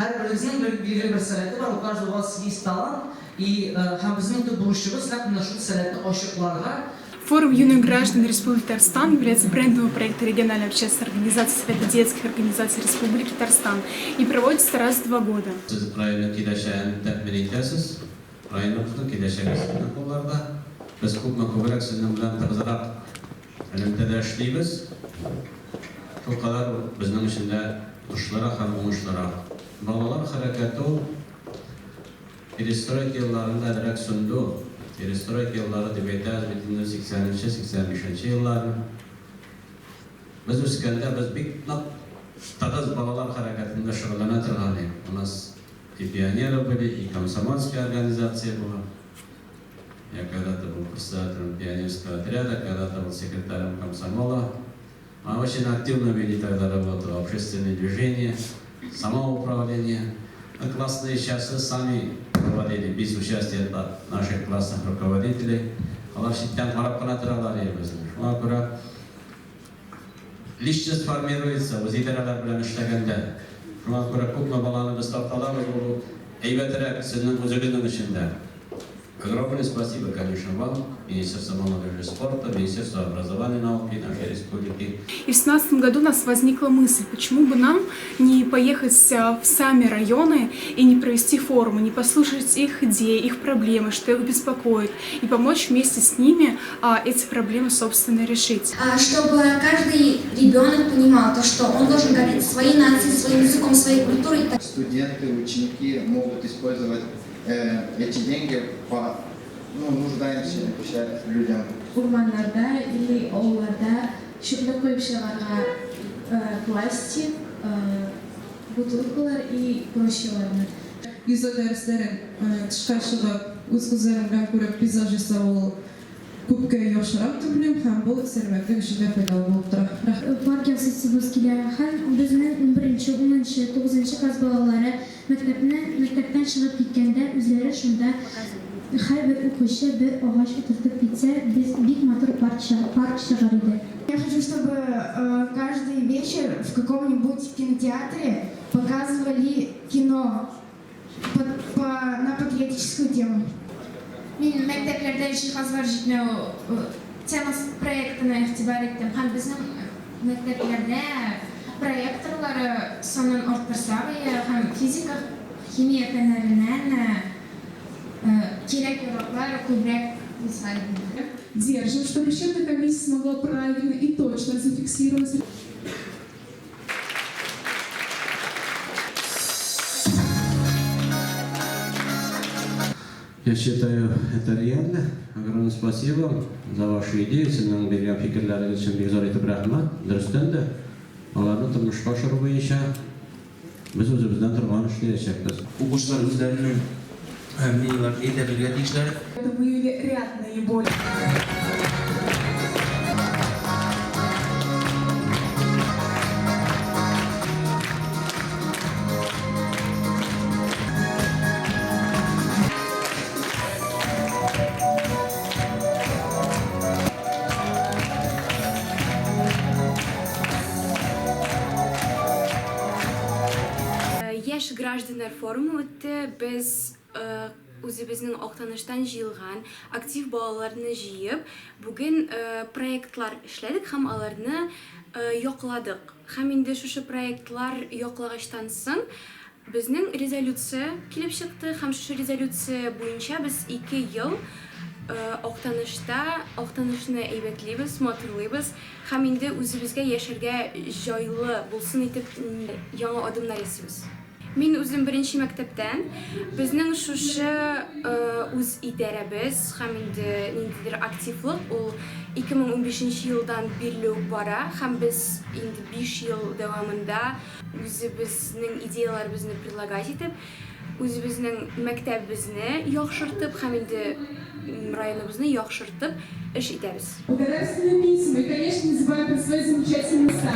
Һәрберегезнең бер билгеле бер сәләте бар, у каждого у вас есть талант, и һәм безнең төп бурычыбыз нәкъ менә шул сәләтне ачыкларга. Форум юных граждан Республики Татарстан является брендовым проектом региональной общественной организации Совета детских организаций Республики Татарстан и проводится раз в 2 года. Сез районның киләчәген тәэмин итәсез. Районыбызның киләчәге сезнең кулларда. Без күпме күбрәк сезнең белән тыгызрак элемтәдә эшлибез, шулкадәр ул безнең өчен дә отышлырак һәм уңышлырак. Балалар хәрәкәте ул перестройка елларында әзрәк сүнде ул. Перестройка еллары дип әйтәбез бит инде сиксәненче, 85нче елларны. Без үскәндә без бик нык тыгыз балалар хәрәкәтендә шөгыльләнә торган идек. У нас и пионеры были, и комсомольская организация была. Я когда-то был председателем пионерского отряда, когда-то был секретарем комсомола. Мы очень активно вели тогда работу, общественное движение, самоуправление. Мы классные часы сами проводили, без участия наших классных руководителей. Алар читтән карап кына торалар иде безне. Шуңа күрә личность формируется үзидарәләр белән эшләгәндә. Шуңа күрә күпме баланы без тарта алабыз, ул әйбәтрәк сезнең үзегезнең өчен дә. Огромное спасибо, конечно, вам, Министерство молодежи и спорта, Министерство образования и науки нашей республики. И в 2017 году у нас возникла мысль, почему бы нам не поехать в сами районы и не провести форумы, не послушать их идеи, их проблемы, что их беспокоит, и помочь вместе с ними эти проблемы, собственно, решить. Чтобы каждый ребенок понимал то, что он должен гордиться своей нацией, своим языком, своей культурой. Студенты, ученики могут использовать эти деньги по, ну, нуждающимся людям. Урманнарда или авылларда чүпне коеп чыгарга, пластик, бутылкалар и прочиеларны. Йөзү дәресләрен тышка чыгып, үз күзләрең белән күреп пейзаж ясау ул күпкә яхшырак дип уйлыйм һәм бу сәламәтлек өчен дә файдалы булып тора. Рәхмәт. Парк ясыйсыбыз килә һәм безнең унберенче, унынчы, тугызынчы класс балалары мәктәпне мәктәптән чыгып киткәндә үзләре шунда һәрбер укучы бер агач утыртып китсә, без бик матур парк парк чыгар иде. Я хочу, чтобы каждый вечер в каком-нибудь кинотеатре показывали кино по, по, на патриотическую тему. Мин мәктәпләрдә җиһазлар җитмәү темасы проектына игътибар иттем һәм безнең мәктәпләрдә проекторлары санын арттырсак ие һәм физика, химия фәннәреннән кирәк-яраклар күбрәк булса иде. Держим, чтобы счетная комиссия смогла правильно и точно зафиксировать. Я считаю, это реально. Огромное спасибо за ваши идеи. Сезнең биргән фикерләрегез өчен бик зур итеп рәхмәт. Дөрестән дә, аларны тормышка ашыру буенча без үзебездән торган эшләячәкбез. Укучылар үзләренең мнениеләрен әйтә белергә тиешләр. Это выявили ряд наиболее. Яшь гражданнар форумы үтте. Без үзебезнең Актаныштан җыелган актив балаларны җыеп, бүген проектлар эшләдек һәм аларны якладык. Һәм инде шушы проектлар яклагачтан соң безнең резолюция килеп чыкты һәм шушы резолюция буенча без 2 ел Актанышта Актанышны әйбәтлибез, матурлыйбыз һәм инде үзебезгә яшәргә җайлы булсын итеп яңа адымнар ясыйбыз. Мин үзем беренче мәктәптән. Безнең шушы үз идарәбез һәм инде ниндидер активлык ул 2015 нче елдан бирле үк бара һәм без инде 5 ел дәвамында үзебезнең идеяләребезне предлагать итеп, үзебезнең мәктәбебезне яхшыртып һәм инде районыбызны яхшыртып эш итәбез. Благодарственные письма и, конечно, не забываем про свои замечательные места.